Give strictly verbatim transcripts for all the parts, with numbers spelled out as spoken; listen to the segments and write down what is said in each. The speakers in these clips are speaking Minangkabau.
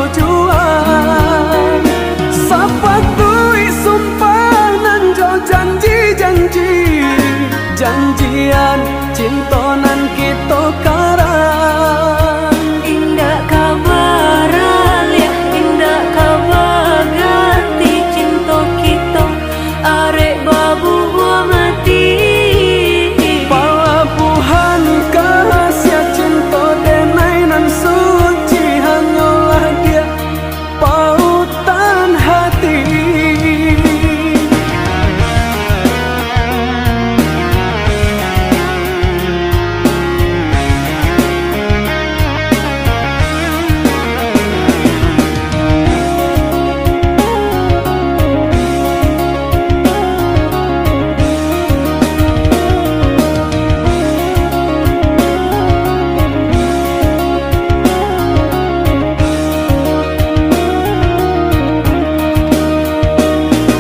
tujuan. Sapatuik sumpah nan jo janji-janji, janjian cinto nan kito karang. Indak ka baraliah, indak ka baganti cinto kito, arek babubuah mati. Palabuahan kasiah cinto denai nan suci, hanyolah Diak pautan hati.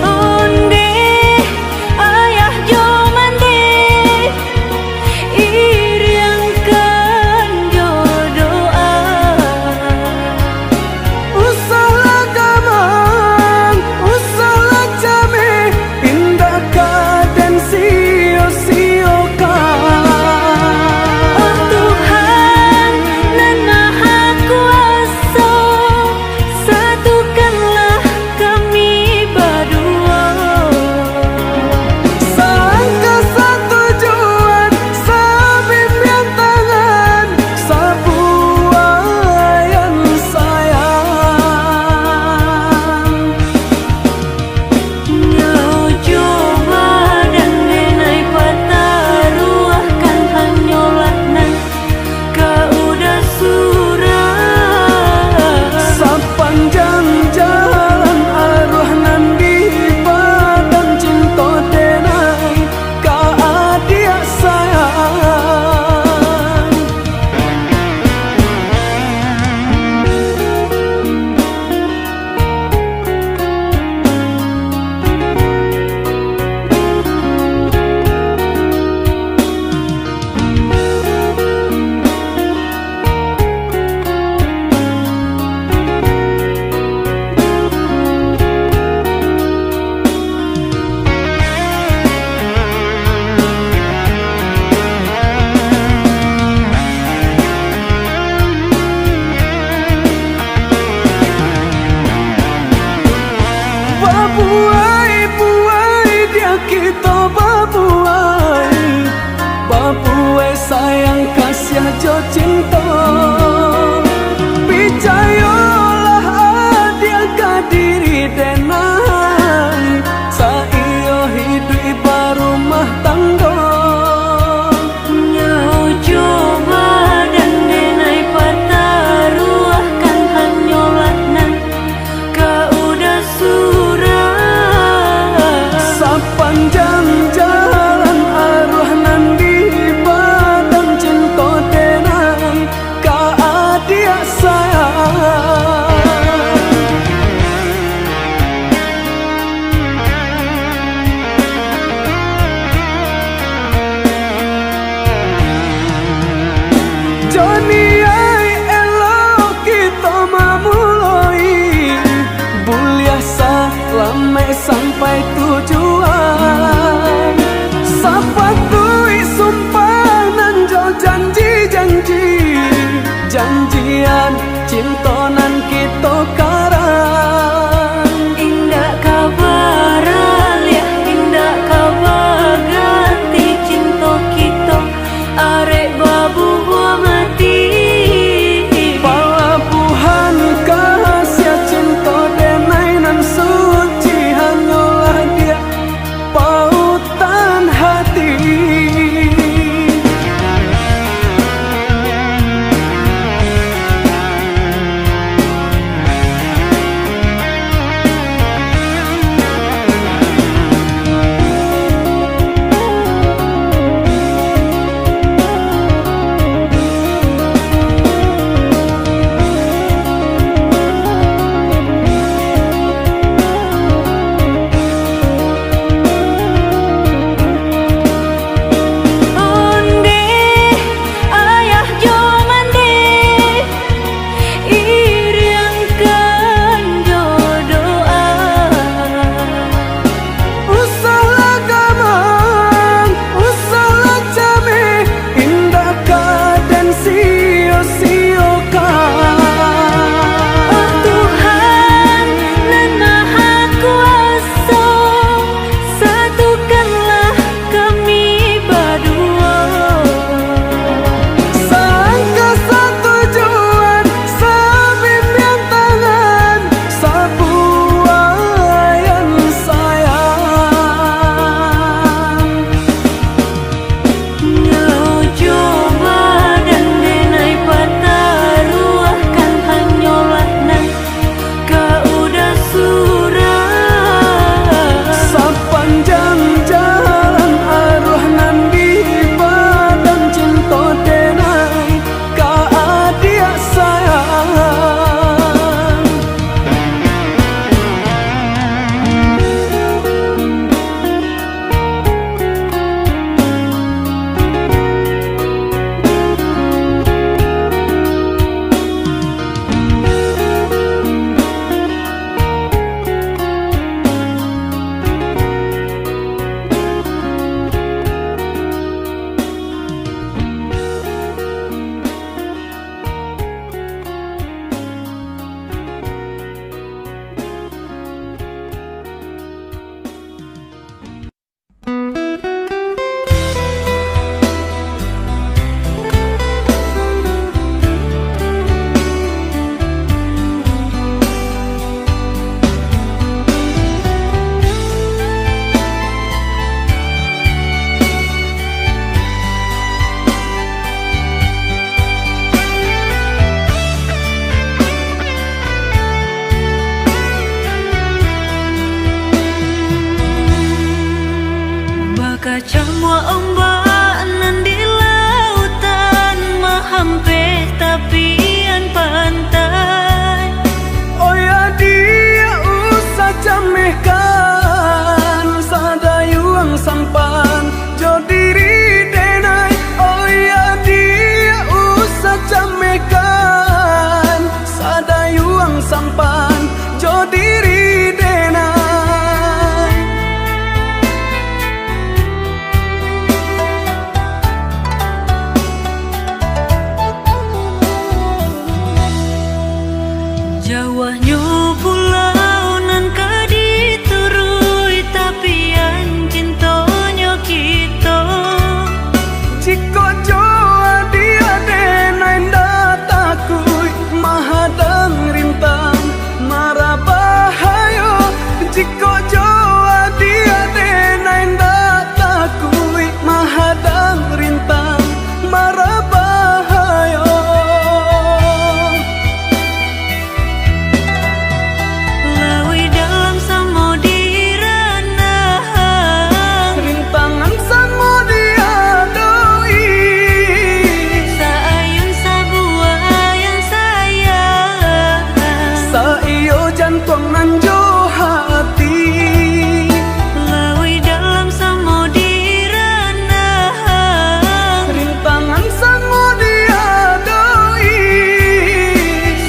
Ondeh ayah jo mandeh, iriangkan jo doa. Usahlah gamang, usahlah cameh, indak ka den sio-siokan. Oh Tuhan nan Maha Kuaso, satukanlah kami baduo. Sangka satujuan, sabimbiang tangan, sabuayan sayang. Nyawa jo badan denai pataruahkan, hanyolah nan ka udah surang. Sapanjang jalan aruah nan di badan cinto denai ka adiak sayang. Babuai-buai Diak kito babuai, babuai sayang, kasiah jo cinto. Picayolah adiak ka diri denai, saiyo hiduik barumah tanggo. Nyawa jo badan denai pataruahkan, hanyolah nan ka udah surang. Sapanjang jalan aruah nan di badan cinto denai ka adiak sayang. Joni ai, elok kito mamuloi, buliah salamaik sampai tujuan. Sapatuik sumpah nan jo janji-janji, janjian cinto nan kito karang. Indak ka baraliah, indak ka baganti cinto kito, arek babubuah mati. Palabuahan kasiah cinto denai nan suci, hanyolah Diak pautan hati. Ombak nan di lautan mahampeh tapian pantai. Oya diak usah camehkan, sadayuang sampan jo diri denai. Oya diak usah camehkan, sadayuang sampan jo diri denai. Jauahnyo pulau nan ka dituruik, tapian cintonyo kito. Jikok jo adiak denai ndak takuik, mahadang rintang marabahayo. Jikok jo adiak denai ndak takuik, mahadang rintang marabahayo. Lauik dalam samo diranang, rintangan samo diadoi. Saayun sabuah ayang sayang, saiyo jantuang nan jo hati. Lauik dalam samo diranang, rintangan samo diadoi.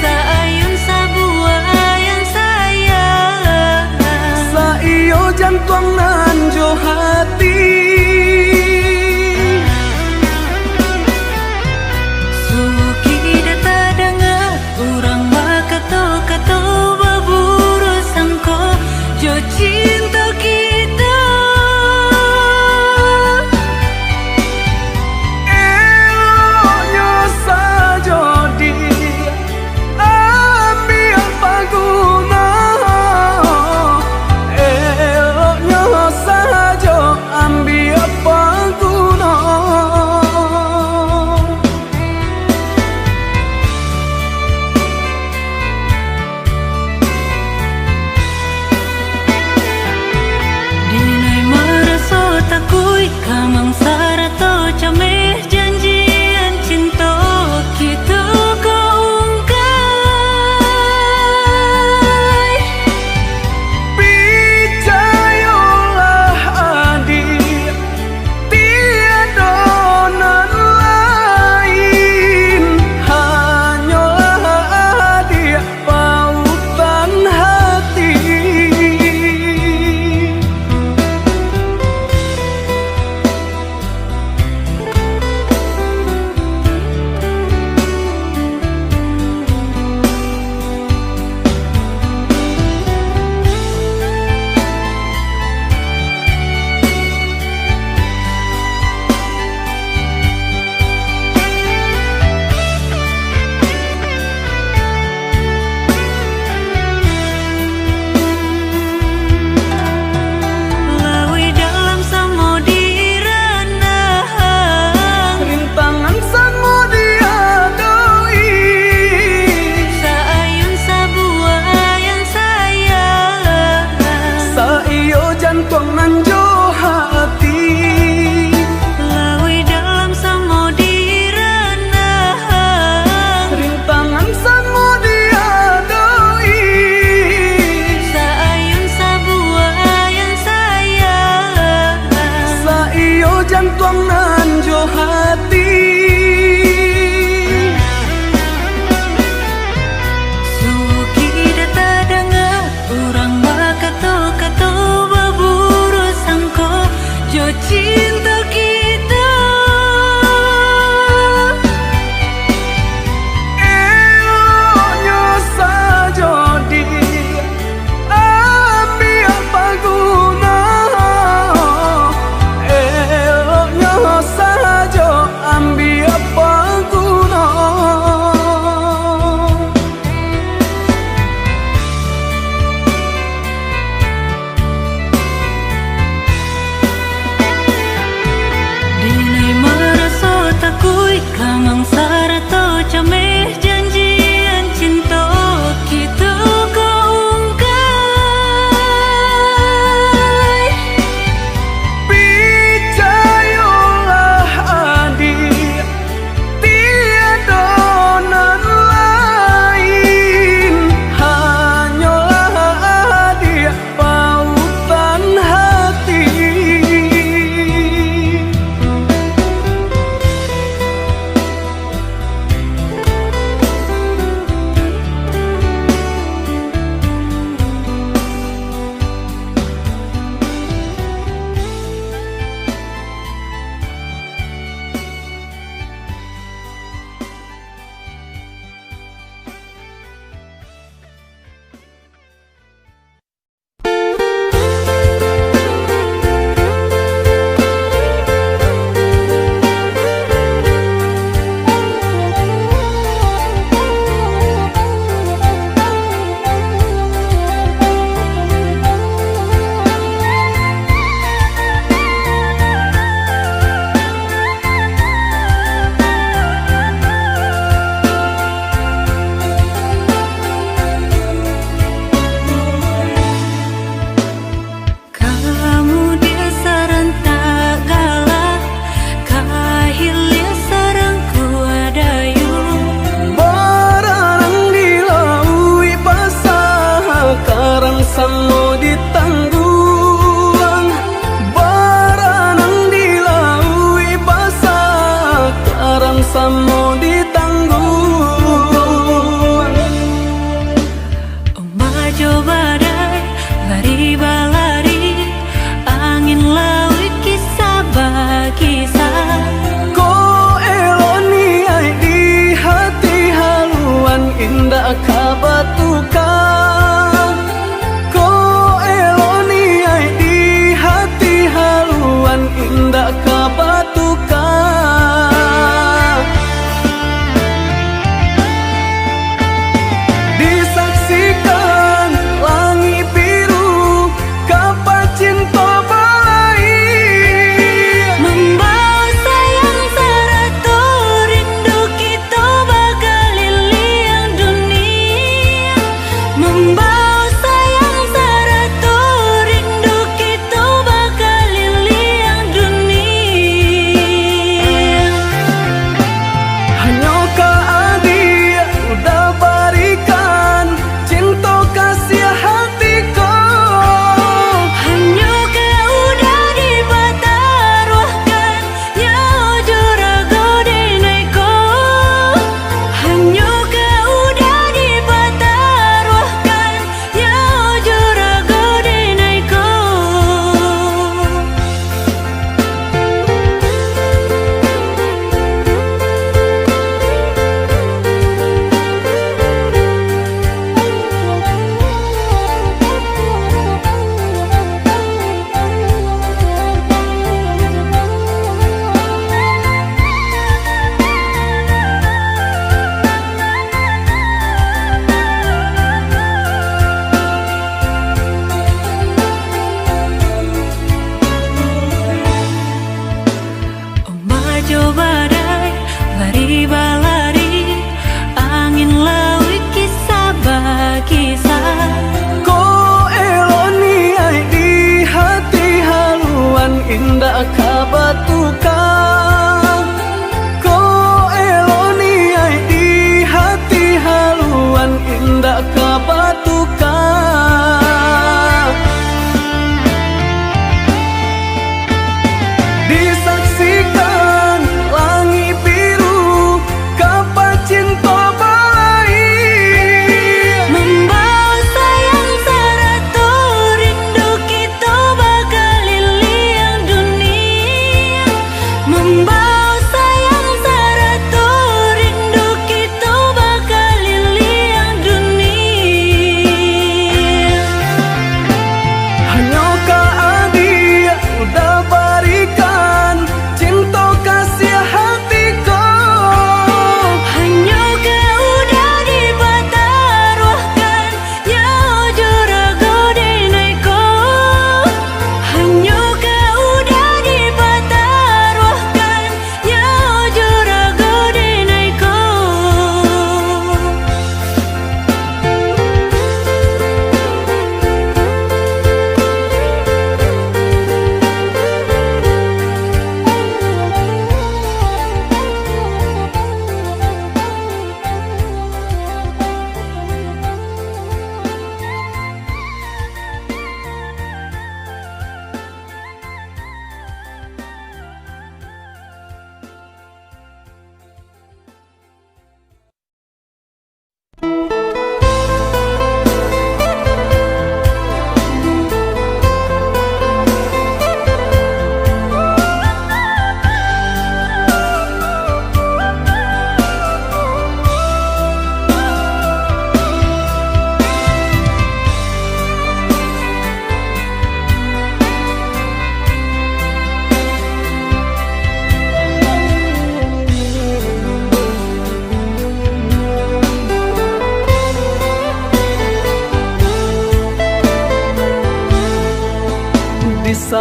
Saayun sabuah ayang sayang, saiyo jantuang nan jo hati. Sukidah tadanga urang bakato-kato, baburuk sangko jo cinto kito. Eloknyo sajo diambiak paguno, eloknyo sajo ambiak paguno. Dinai maraso takuik, kamang sarato cameh, janjian cinto kito ko ungkai. Picayolah adiak, tiado nan lain, hanyolah adiak pautan hati. Lauik dalam samo diranang, rintangan samo diadoi. Saayun sabuah ayang sayang, saiyo jantuang nan jo hati. Lauik dalam samo diranang, rintangan samo diadoi. Saayun sabuah ayang sayang, saiyo jantuang nan jo hati. Sukidah tadanga urang bakato-kato, baburuk sangko jo cinto kito. Eloknyo sajo diambiak paguno, eloknyo sajo ambiak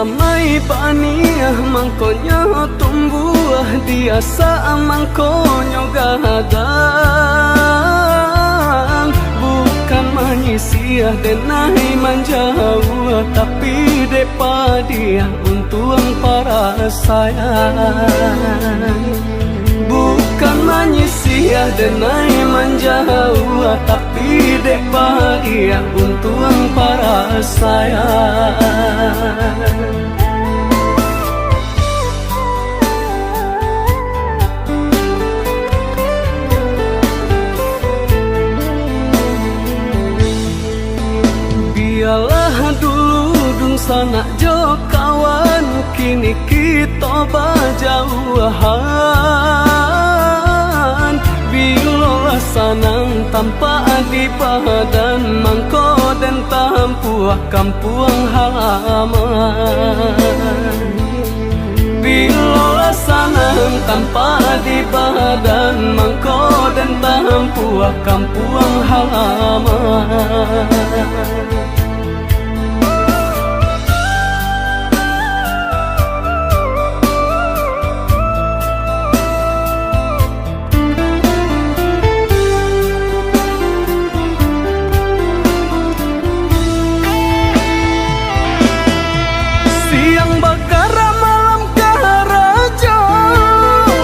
Amai baniah mangkonyo tumbuah, diasak mangkonyo gadang. Bukan manyisiah denai manjauah, tapi dek padiah untuang parasaian. Bukan manyisiah denai manjauah, tapi dek padiah untuang parasaian. Bialah dulu dunsanak jo kawan, kini kito bajauahan. Bilolah sanang tampak di badan, mangko den tampuah kampuang halaman. Bilolah sanang tampak di badan, mangko den tampuah kampuang halaman. Siang bakarak, malam karajo,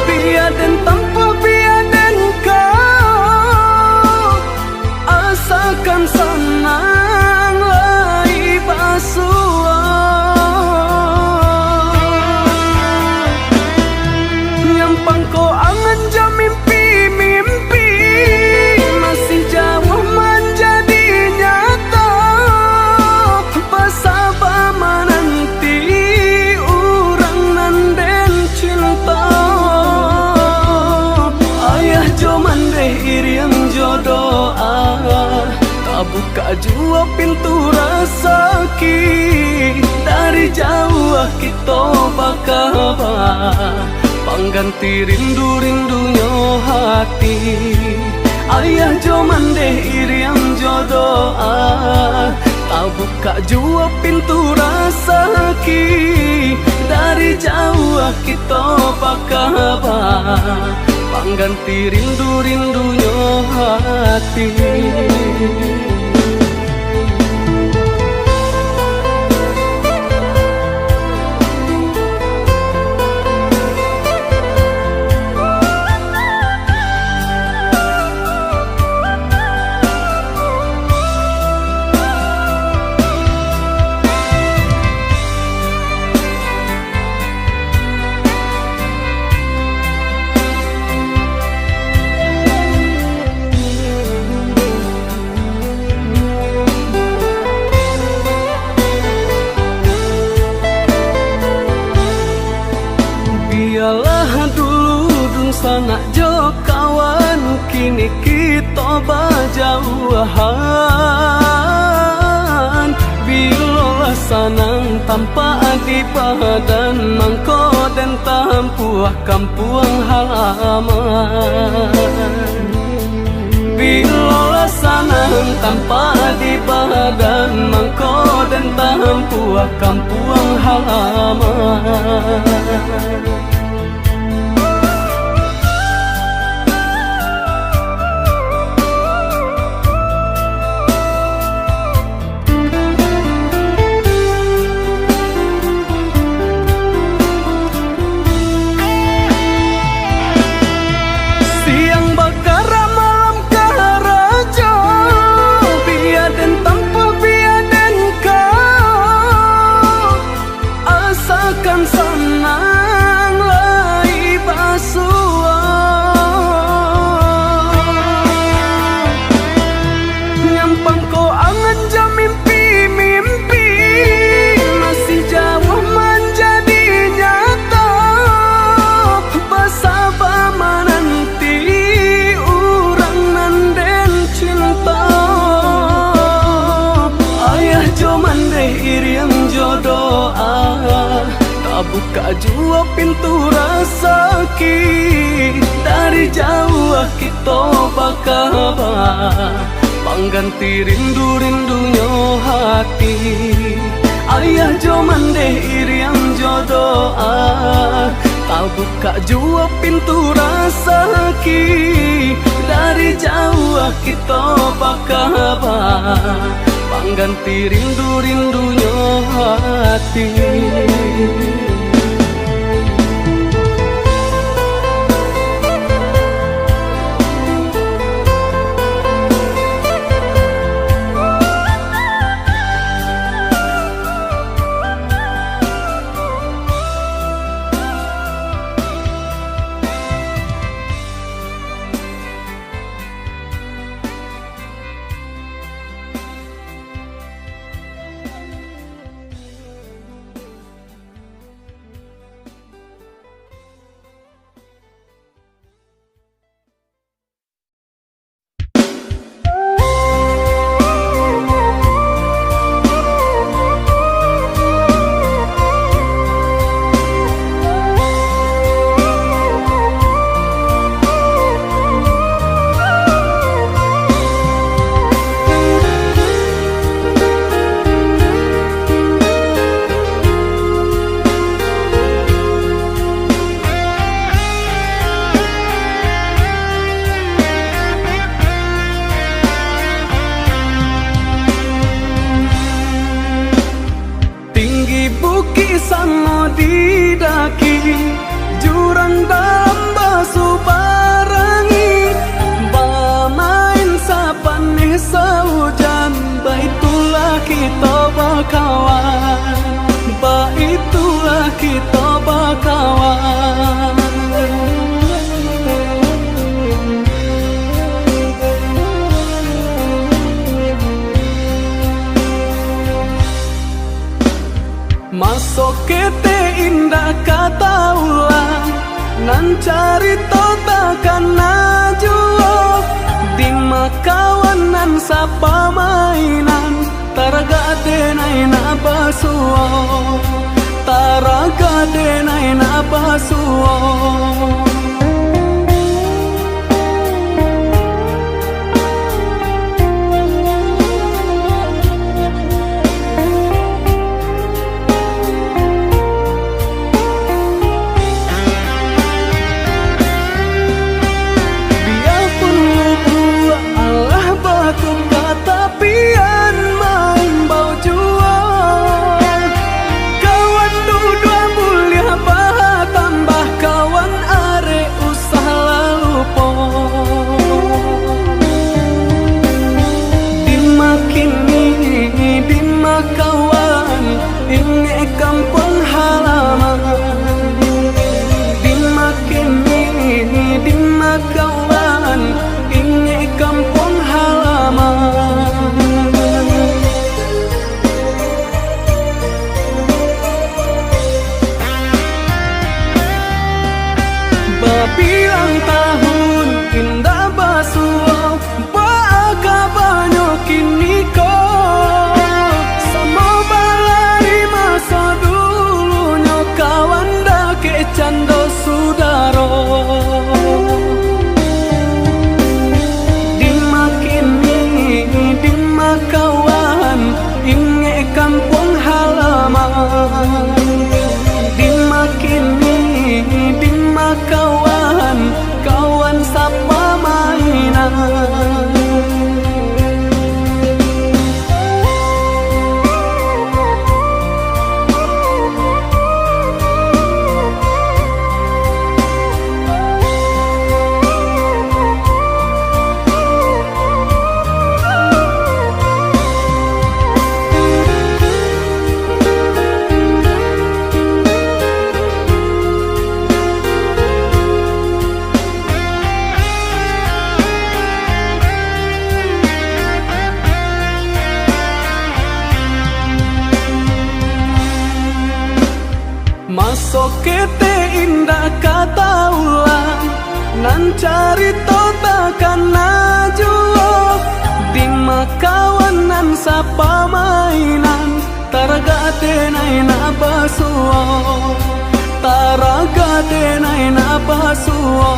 bia den tampuah, bia den kawa, asakan sanang lai basuo. Nyampang ko angan jo mimpi-mimpi, masih jauah manjadi nyato. Basaba mananti urang nan den cinto. Ayah jo mandeh iriang jo doa, tabukak juo pintu rasaki. Dari jauah kito bakaba, pangganti rindu-rindunyo hati. Ayah jo mandeh iriang jo doa, tabukak juo pintu rasaki. Dari jauah kito bakaba, pangganti rindu-rindunyo hati. Bialah dulu dunsanak jo kawan, kini kito bajauahan. Bilolah sanang tampak di badan, mangko den tampuah kampuang halaman. Bilolah sanang tampak di badan, mangko den tampuah kampuang halaman. Siang bakarak, malam karajo, bia den tampuah, bia den kawa, asakan sanang lai basuo. Nyampang ko angan jo mimpi-mimpi, masih jauah manjadi nyato. Basaba mananti urang nan den cinto. Ayah jo mandeh iriang jo doa, tabukak juo pintu rasaki. Dari jauah kito bakaba, pangganti rindu-rindunyo hati. Ayah jo mandeh iriang jo doa, tabukak juo pintu rasaki. Dari jauah kito bakaba, pangganti rindu-rindunyo hati. Tinggi bukik samo di daki, jurang dalam basubarangi, bamain sapaneh saujan, baitulah kito bakawan, baitulah kito bakawan. Maso ketek indak ka taulang, nan carito takana juo. Dima kawan nan sapamainan, taragak denai nak basuo, taragak denai nak basuo. Biapun lubuak alah batuka, tapian maimbau juo. Kawan duduak buliah batambah, kawan arek usah lah lupo. Dima kini, dima kawan, ingek kampuang halaman. Dima kini, dima kawan, ingek kampuang halaman. Babilang tahun indak basuo, baa kabanyo kiniko? Samo balari maso dulunyo, kawan dakek cando sudaro. Dima kini, dima kawan, ingek kampuang halaman. Dima kini, dima kawan, kawan sapamainan. Maso ketek indak ka taulang, nan carito takana juo. Dima kawan nan sapamainan, taragak denai nak basuo, taragak denai nak basuo.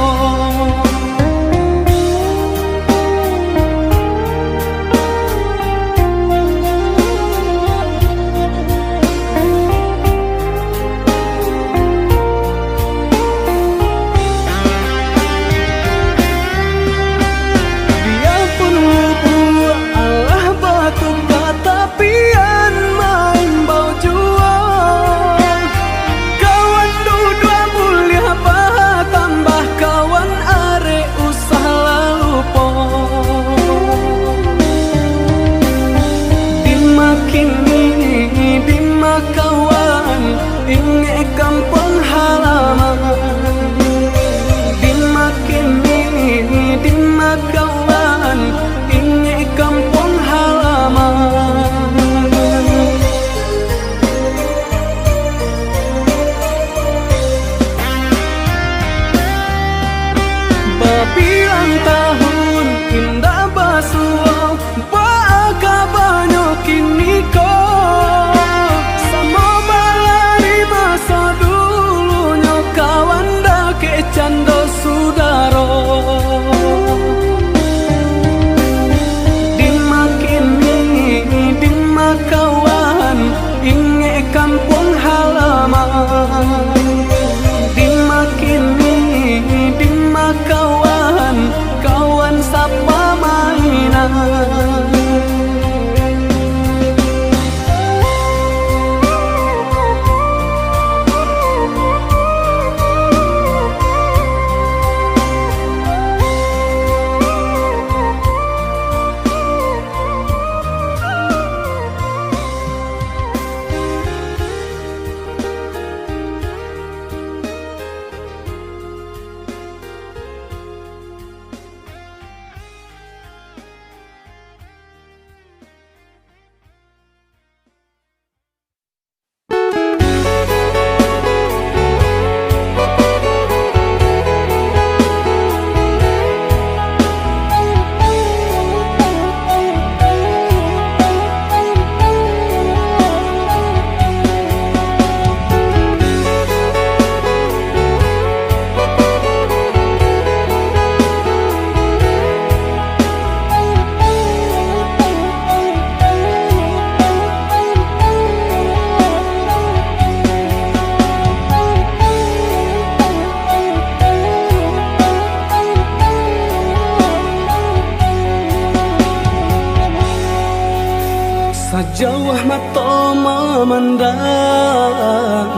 Jauah mato mamandang,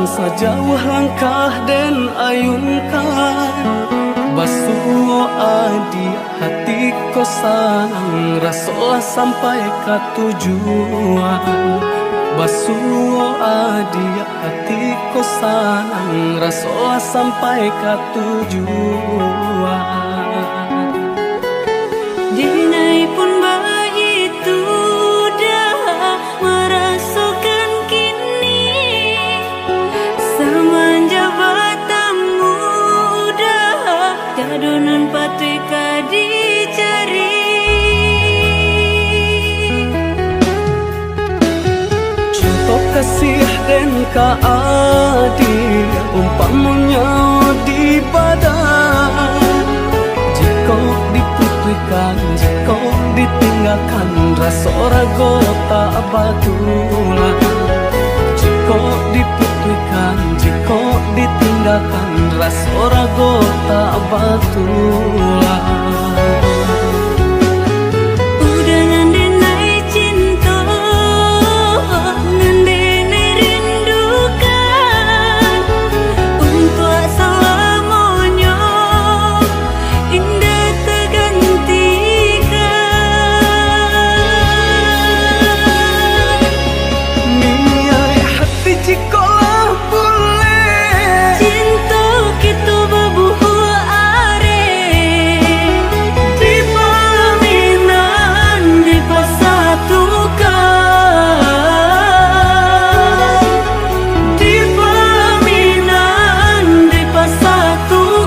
sajauah langkah den ayunkan. Basuo adiak hati ko sanang, rasolah sampai ka tujuan. Basuo adiak hati ko sanang, rasolah sampai ka tujuan. Denai pun baitu dah marasokan kini, samanjak batamu dah, tiado nan patuik ka dicari. Cinto kasih den ka adiak, umpamonyo di badan. Jikok diputuihkan, jikok ditinggakan, raso rago tak batulah. Jikok diputuihkan, jikok ditinggakan, raso rago tak batulah. Udah nan denai cinto, nan denai rindukan, untuak salamonyo indak tagantikan. Niaik hati jikok lah bulek, cinto kito babuah arek, di palaminan dipasatukan, di palaminan dipasatukan.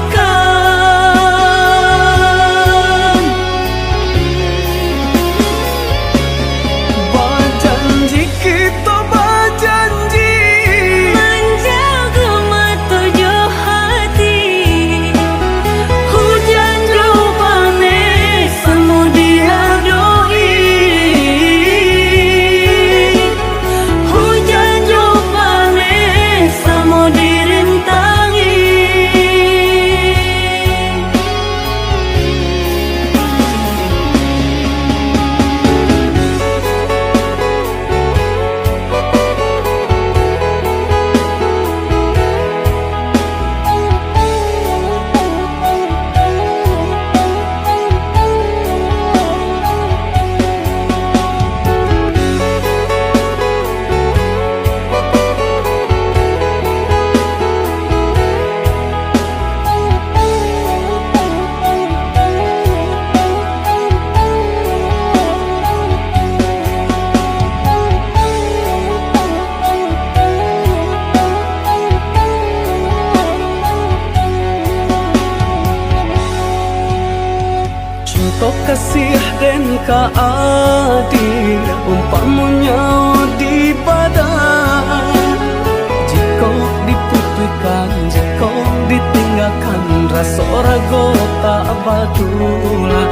Bajanji kito bajanji, manjago mato jo hati, hujan jo paneh samo diadoi, hujan jo paneh samo dirintangi. Cinto kasih den ka adiak, umpamonyo di badan. Jikok diputuihkan, jikok ditinggakan, raso rago tak batulah.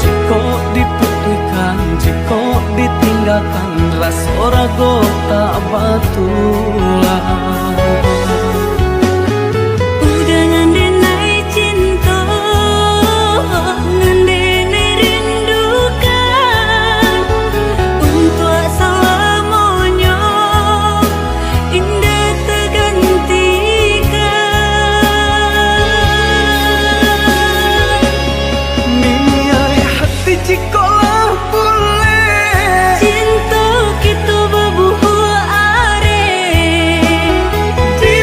Jikok diputuihkan, jikok ditinggakan, raso rago tak batulah. Udah nan denai cinto, nan denai rindukan, untuak salamonyo indak tagantikan. Niaik hati jikok lah bulek, cinto kito babuah arek, di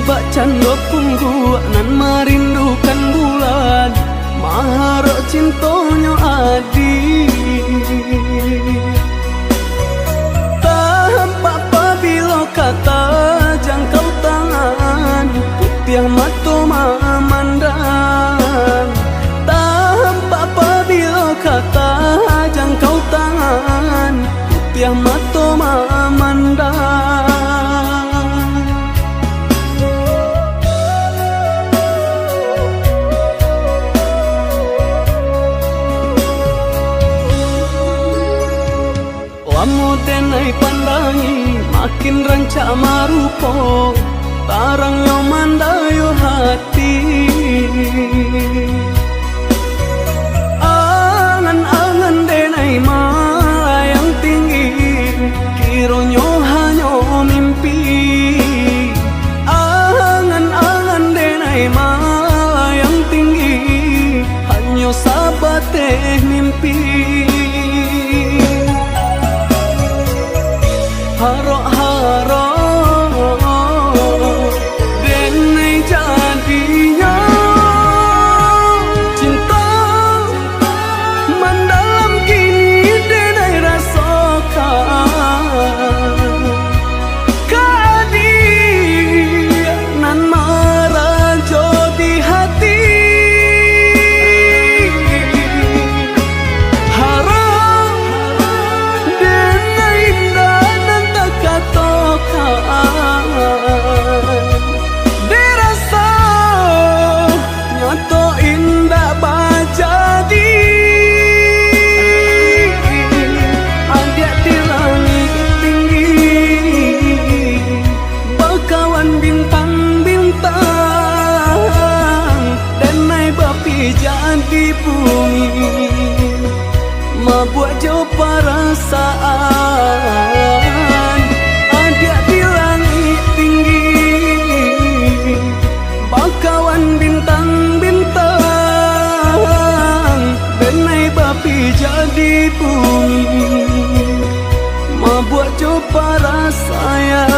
Bakcando pungguak nan marindukan bulan, maharok cintonyo adik. Tampak pabilo ka tajangkau tangan, putiah mato mamandang. Tampak pabilo ka tajangkau tangan, putiah mato mamandang. Lamo denai pandangi, makin rancak marupo, tarangnyo mandayo hati. Angan-angan denai malayang tinggi, kironyo hanyo mimpi. Angan-angan denai malayang tinggi, hanyo sabateh mimpi. Harok-harok denai jadinyo, cinto mandalam kini denai rasokan. Ka adik nan marajo di hati. Harok denai indak nan takatokan. Diraso nyato indak bajadi. Adiak di langik tinggi, bakawan bintang-bintang, denai bapijak di bumi, mabuak jo parasaan. Adiak di langik tinggi, bakawan bintang-bintang, denai bapijak di bumi, mabuak jo parasaan.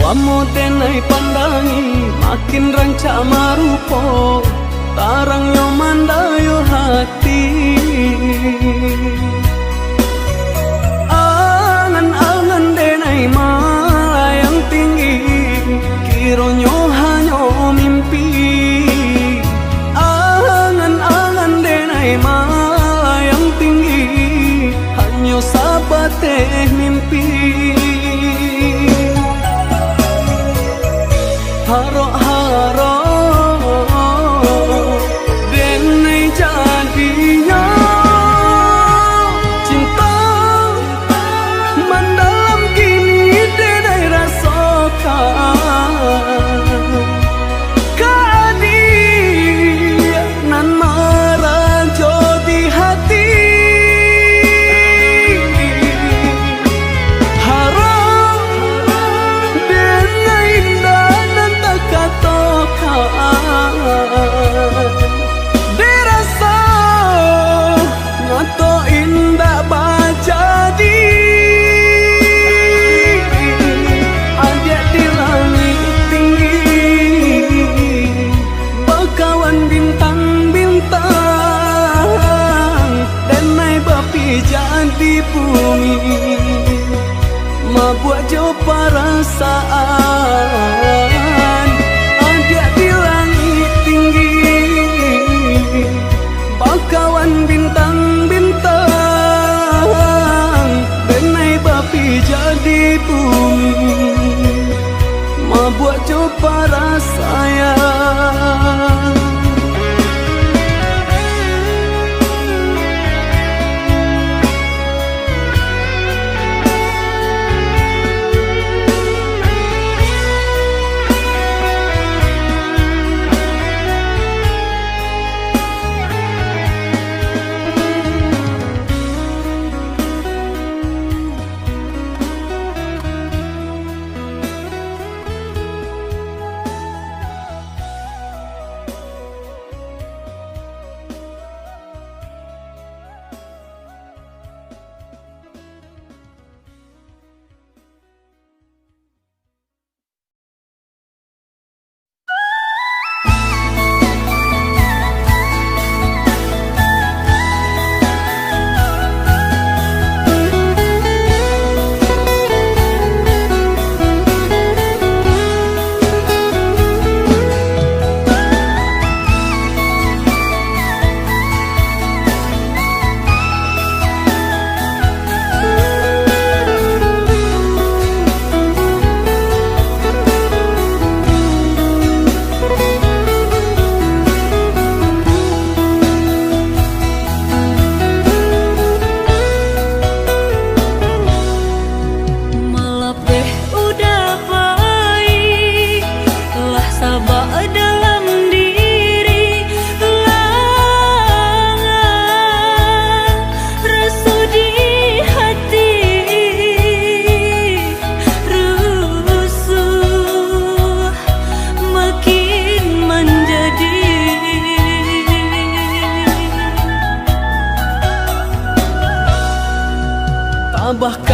Lamo denai pandangi, makin rancak marupo, tarangnyo mandayo hati. Angan-angan denai malayang tinggi, kironyo hanyo mimpi. Angan-angan denai malayang tinggi, hanyo sabateh mimpi. Harok-harok denai jadinyo, cinto mandalam kini denai rasokan. Ka adik nan marajo di hati. Harok denai indak nan takatokan. Diraso nyato indak bajadi. Adiak di langik tinggi, bakawan bintang-bintang, denai bapijak di bumi, mabuak jo parasaan. Adiak di langik tinggi,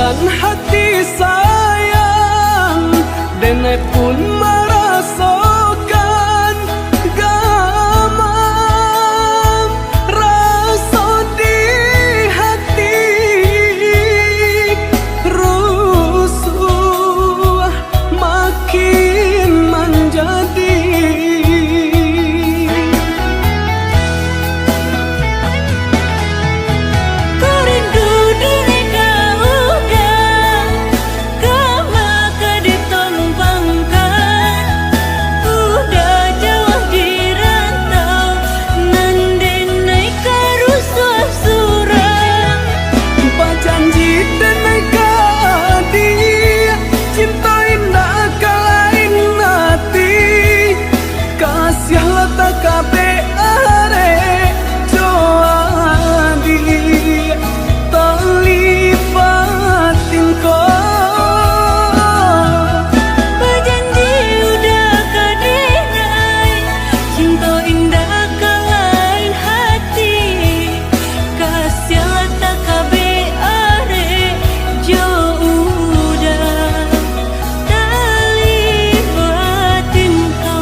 Hati sayang, denai pun marasokan gamam, raso di hati rusuah makin manjadi. Ku rindu dek kau, Uda, kama ka ditompangkan. Uda jauah di rantau, nan denai ka rusuah surang. Bajanji denai ka adiak, cinto indak ka lain ati. Kasiah lah takabek arek jo adiak, talibat tingko. Bajanji Uda ka denai, cinto indak ka lain hati. Kasiah lah takabek arek jo Uda, talibat tingko.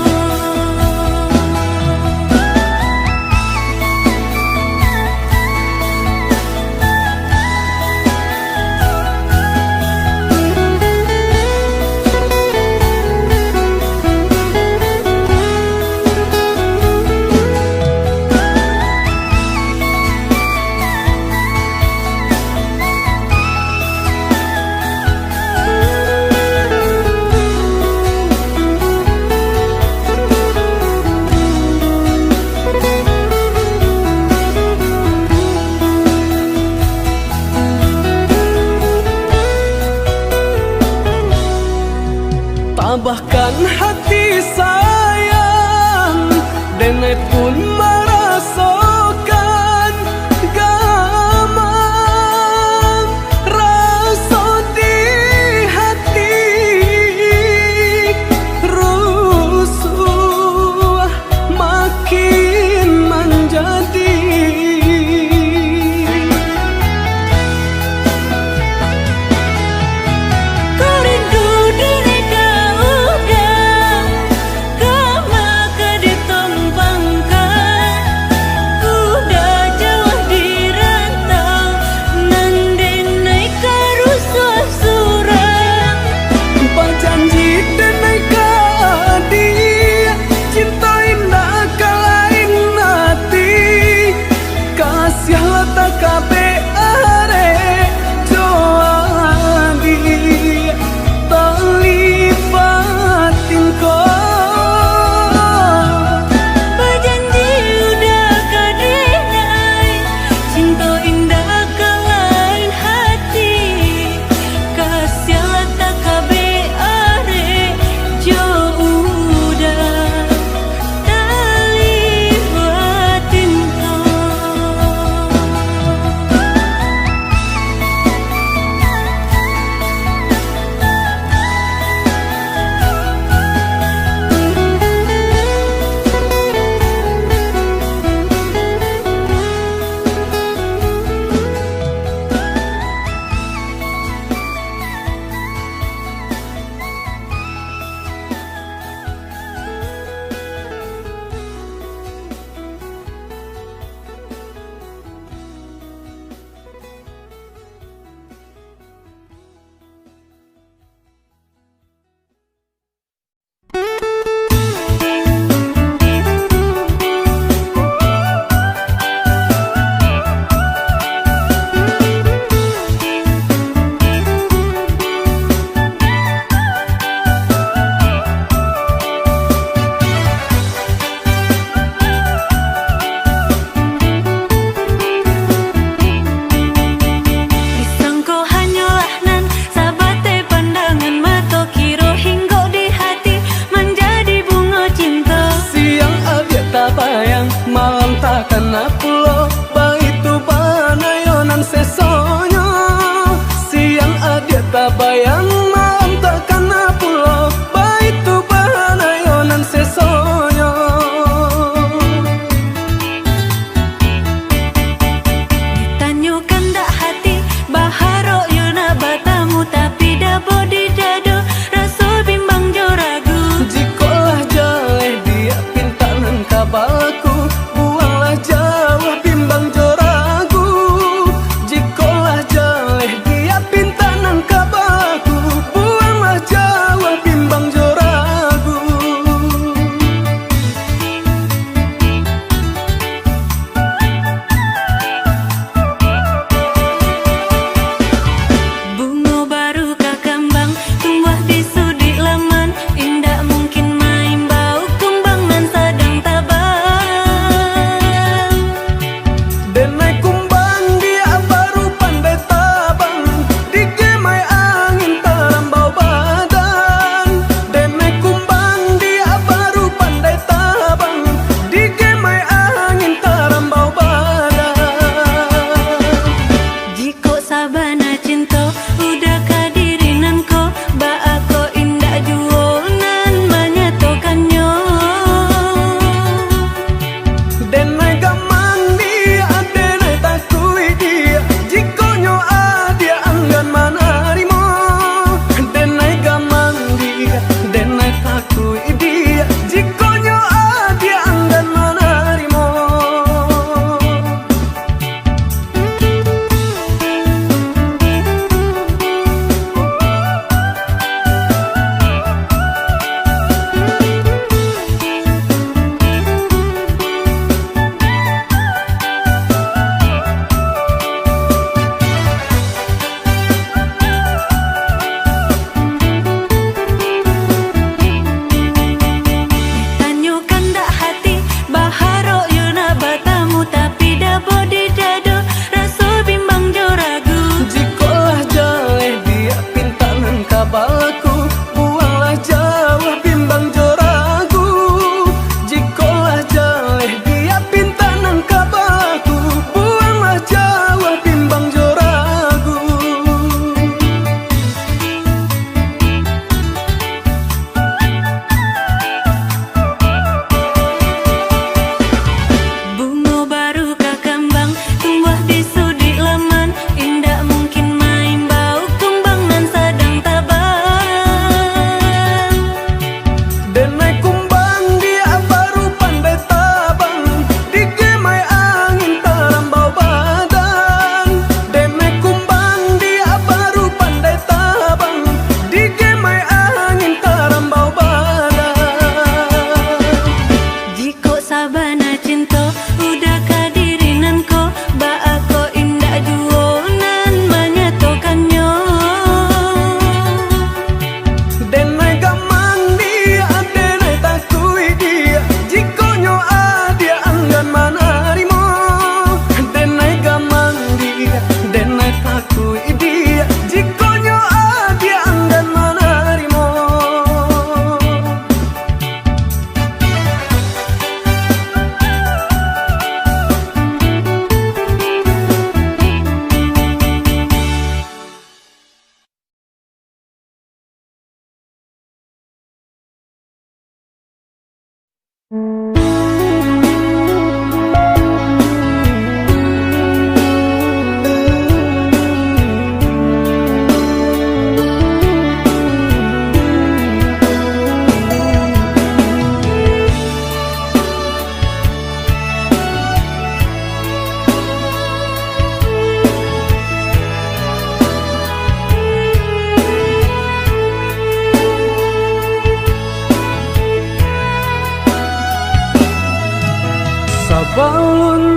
Tabahkan hati sayang, denai pun marasokan gamam, raso di hati rusuah makin manjadi. Ku rindu dek kau, Uda, kama ka ditompangkan. Uda jauah di rantau, nan denai ka rusuah surang. Bajanji denai ka adiak, cinto indak ka lain ati. Kasiah lah takabek arek jo adiak, talibat tingko. Bajanji Uda ka denai, cinto indak ka lain hati. Kasiah lah takabek arek jo Uda, talibat tingko. Disangko hanyolah nan sabatai pandangan mato, kiro hinggok di hati manjadi bungo cinto. Siang adiak tabayang, malam takana pulo, baitu bana yo nan sesonyo. Siang adiak tabayang, malam takana pulo, baitu bana yo nan sesonyo. Ditanyokan dak hati, baharok yo nak bata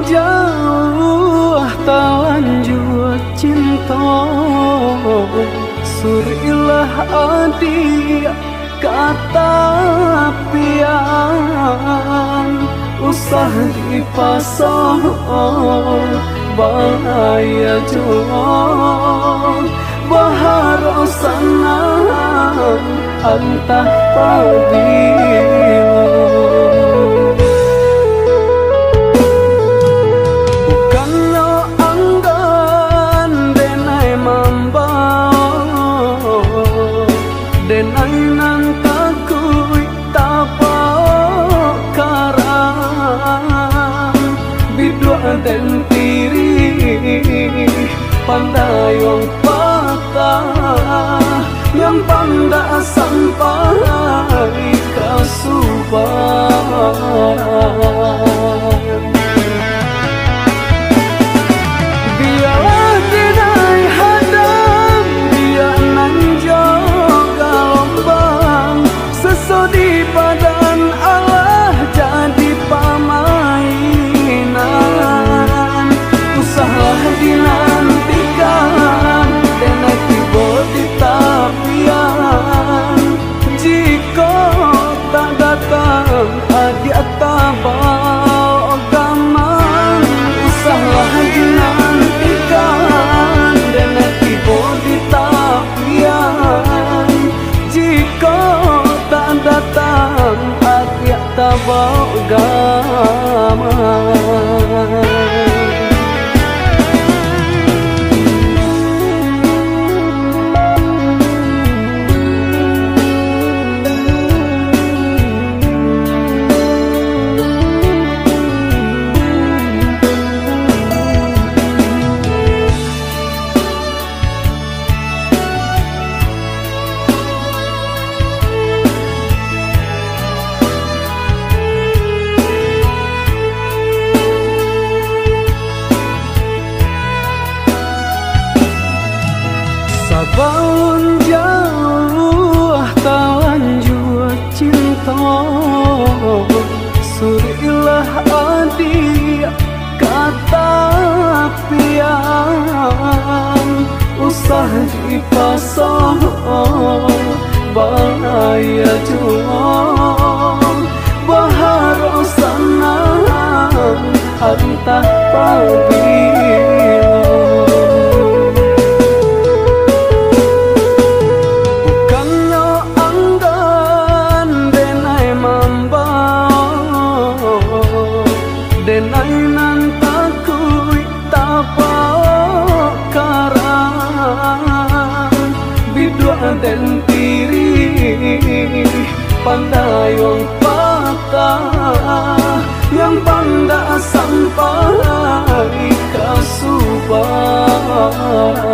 Jauah talanjua cinto, surilah adiak ka tapian, usah dipasoh, bahaya jo. Baharap sanang antah pabilo. Bukannyo anggan denai mambao, denai nan takuik tabao karam, biduak den tirih, pandai wang patah, nyampang dak sampai ka subahan. Bialah denai hadang, bialah nan jo galombang, seso di padan alah jadi pamainan. Usahlah dinantikan, denai tibo di tapian. Jikok tak datang adiak tabao gaman, usahlah dinantikan, denai tibo di tapian. Jikok tak datang adiak tabao gaman. Sabalun jauah talanjua cinto, surilah adiak ka tapian, usah dipasoh, bahaya juo, baharap sanang antah pabilo. Bukannyo anggan denai mambao, denai nan takuik tabao karam, biduak den tirih, pandai wang patah, nyampang dak sampai ka subahan.